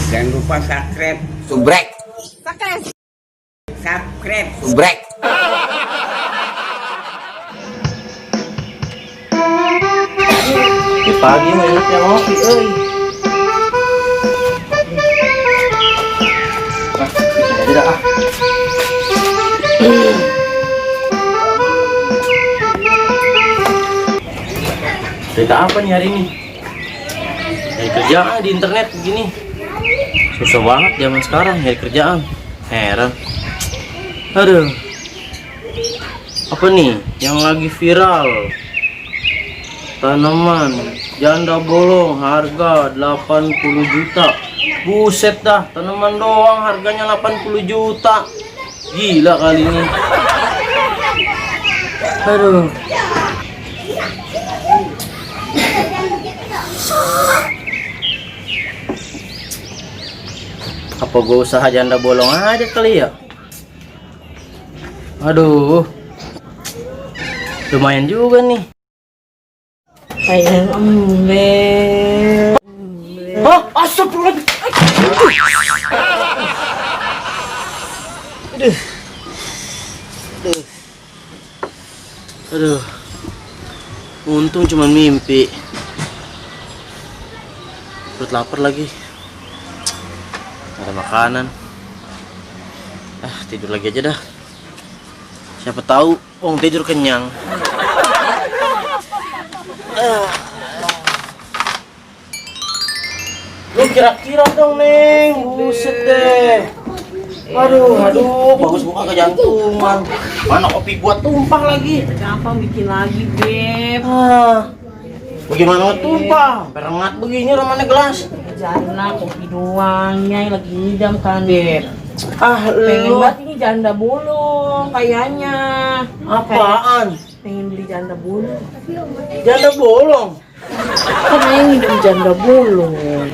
Jangan lupa subscribe. Subrek. Subscribe. Subrek. Di pagi mah enak yang ngopi, euy. Ah, bisa aja dah ah. Cerita apa nih hari ini? Nyari kerjaan di internet begini. Susah banget zaman sekarang nyari kerjaan. Heran. Aduh. Apa nih yang lagi viral? Tanaman janda bolong harga 80 juta. Buset dah, tanaman doang harganya 80 juta. Gila kali ini. Aduh. Apa gue usaha janda bolong aja kali ya? Aduh. Lumayan juga nih. Kayak embel. Hah? Astagfirullahaladzim. Aduh. Aduh. Aduh. Untung cuma mimpi. Perut lapar lagi. Ada makanan. Tidur lagi aja dah. Siapa tahu tidur kenyang. Lu kira-kira dong, Neng. Buset deh. Aduh, bagus buka kejantungan. Mana kopi buat tumpah lagi. Gampang bikin lagi, Beb. Bagaimana tumpah? Perengat begini ramane gelas. Jana kopi doangnya lagi ngidam kan, Beb. Pengen Lu banget ini janda bolong kayaknya. apaan? Pengen beli janda bolong. Janda bolong. Kan yang ngidam janda bolong.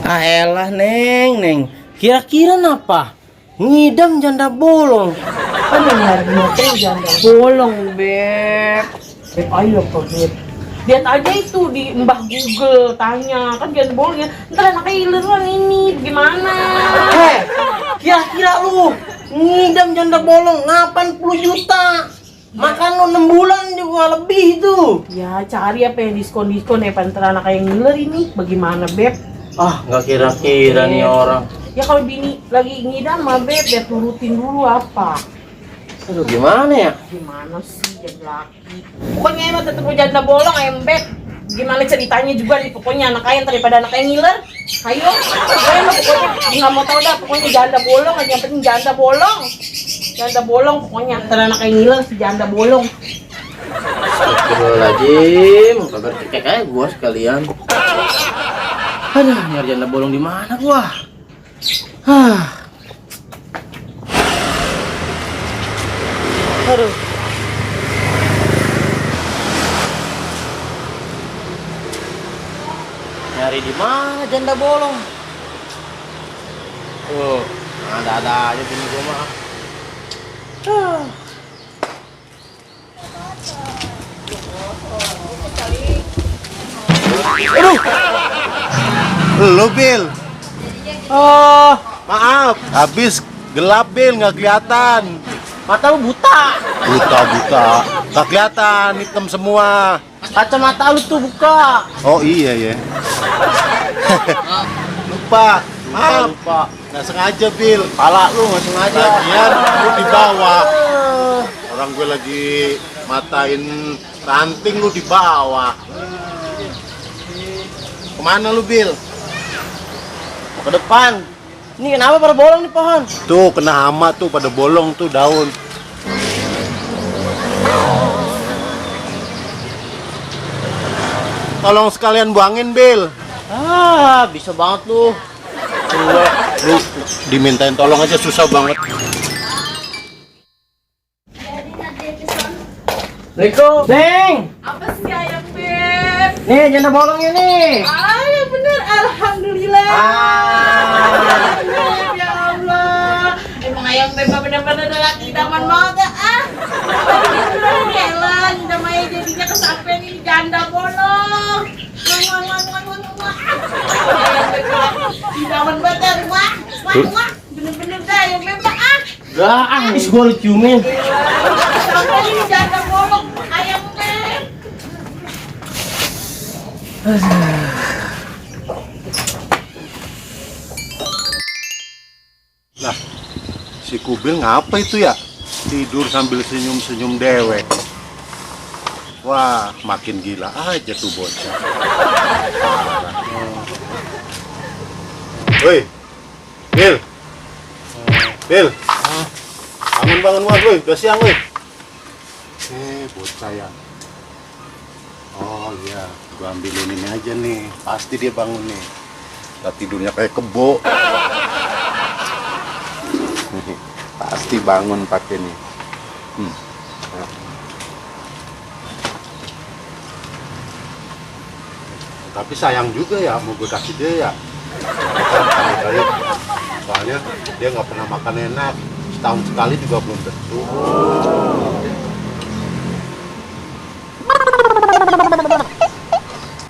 Elah, Neng. Kira-kira napa? Ngidam janda bolong. Kan yang lagi motor janda bolong, Beb. Beb, ayo kok, Beb. Lihat aja itu di Mbah Google, tanya kan janda bolong ya. Ntar anaknya ileran ini, gimana? Kira-kira lu ngidam janda bolong 80 juta. Makan lu 6 bulan juga lebih itu. Ya cari apa yang diskon ya pantar anak yang ngiler ini. Bagaimana, Beb? Nggak kira-kira nih orang. Ya kalau bini lagi ngidam mah, Beb, ya turutin dulu apa. Aduh, gimana ya? Gimana sih jadi laki? Pokoknya emang tetep janda bolong ayam, Beb. Gimana ceritanya juga nih, pokoknya anak ayam daripada anak ayam ngiler. Ayo, pokoknya nggak mau tahu dah, pokoknya janda bolong aja, yang penting janda bolong. Janda bolong pokoknya, antara anak ayam ngiler si janda bolong. Astagfirullahaladzim, kagak cekek aja gua sekalian. Aduh, nyari janda bolong di mana gua? Aduh. Nyari di mana janda bolong? Ada aja bini gua mah. Aduh. Lu Bil, maaf, habis gelap Bil, nggak kelihatan. Mata lu buta. Buta, nggak kelihatan, hitam semua. Kacamata lu tuh buka. Oh iya ya. Lupa, maaf. Lupa. Nggak sengaja Bil. Pala lu nggak sengaja. Lagian lu di bawah. Orang gue lagi matain ranting, lu di bawah. Kemana lu Bil? Ke depan. Ini kenapa pada bolong nih pohon? Tuh kena hama tuh, pada bolong tuh daun. Tolong sekalian buangin Bil. Bisa banget lu. Lu dimintain tolong aja susah banget. Assalamualaikum. Neng. Apa sih ayam, Beb? Nih janda bolongnya nih. Ya bener, alhamdulillah. Ya Allah. Emang ayam Beb bener-bener laki idaman banget ya. Beneran ya lah, namanya jadinya kesampean ini janda bolong. Ayam Beb idaman Bener-bener dah yang memang ah. Gak, habis gua lu ciumin. Sampai ini janda bolong ayam beb. Nah, si Kubil ngapa itu ya? Tidur sambil senyum-senyum dewek. Wah, makin gila aja tuh bocah. Woi, Bil. Bil. Bangun, woi, udah siang, woi. Bocah ya. Oh iya, gua ambilin ini aja nih. Pasti dia bangun nih. Udah tidurnya kayak kebo. Pasti bangun pakai nih. Tapi sayang juga ya, mau gue kasih dia ya. Soalnya dia nggak pernah makan enak. Setahun sekali juga belum tentu.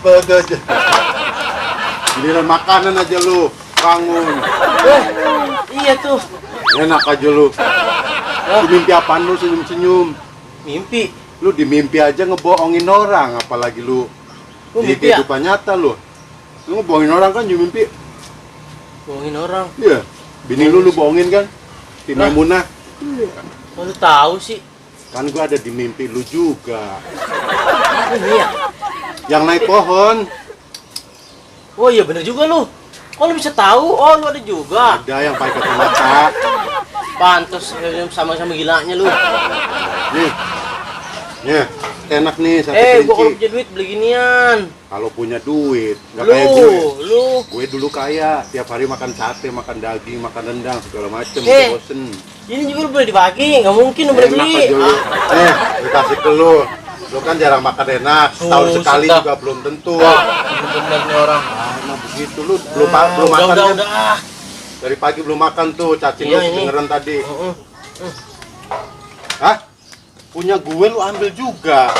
Aja. Giliran makanan aja lu, bangun. Iya tuh. Enak aja lu. Lu mimpi apaan lu senyum-senyum? Mimpi. Lu di mimpi aja ngebohongin orang, apalagi lu Lu di mimpi ya? kehidupan nyata lu. Lu ngebohongin orang kan di mimpi? Bohongin orang. Iya. Bini lu bohongin kan? Di Lah. Maimunah. Kok lu tahu sih? Kan gua ada di mimpi lu juga. Ini ya? Yang naik pohon. Oh iya bener juga lu. Kok lu bisa tahu? Oh lu ada juga. Ada yang pakai kacamata. Pantes sama-sama gilanya lu. Nih. Nih, enak nih satu Gua kalau kelinci. punya duit beli ginian. Kalau punya duit, nggak kayak gue. Lu. Gue dulu kaya, tiap hari makan sate, makan daging, makan rendang, segala macem. Eh. Bosen. Ini juga lu boleh dibagi, nggak mungkin lu boleh Enak beli. aja lu. Dikasih ke lu. Lu kan jarang makan enak, setahun Oh, sekali sudah. juga belum tentu. Bener nih orang. Nah begitu lu, belum makan kan? Udah. Dari pagi belum makan tuh, cacing Iya, lu ini. dengeran tadi. Heeh. Hah? Punya gue lu ambil juga.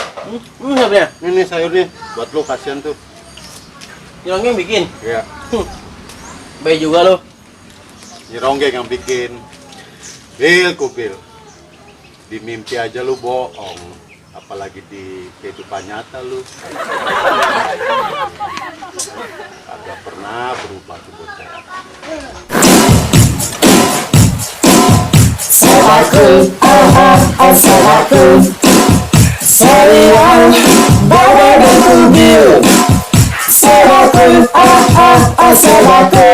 Siapa ya? Ini sayur nih, buat lu kasihan tuh. Yang bikin. Iya. Baik juga lu. Ini Ronggeng yang bikin. Bil, Kubil. Di mimpi aja lu bohong. Apalagi di kehidupan nyata lu. Kagak pernah berubah tuh bocah. Salaku, salaku, serial, bawa dan kubil. Salaku, salaku.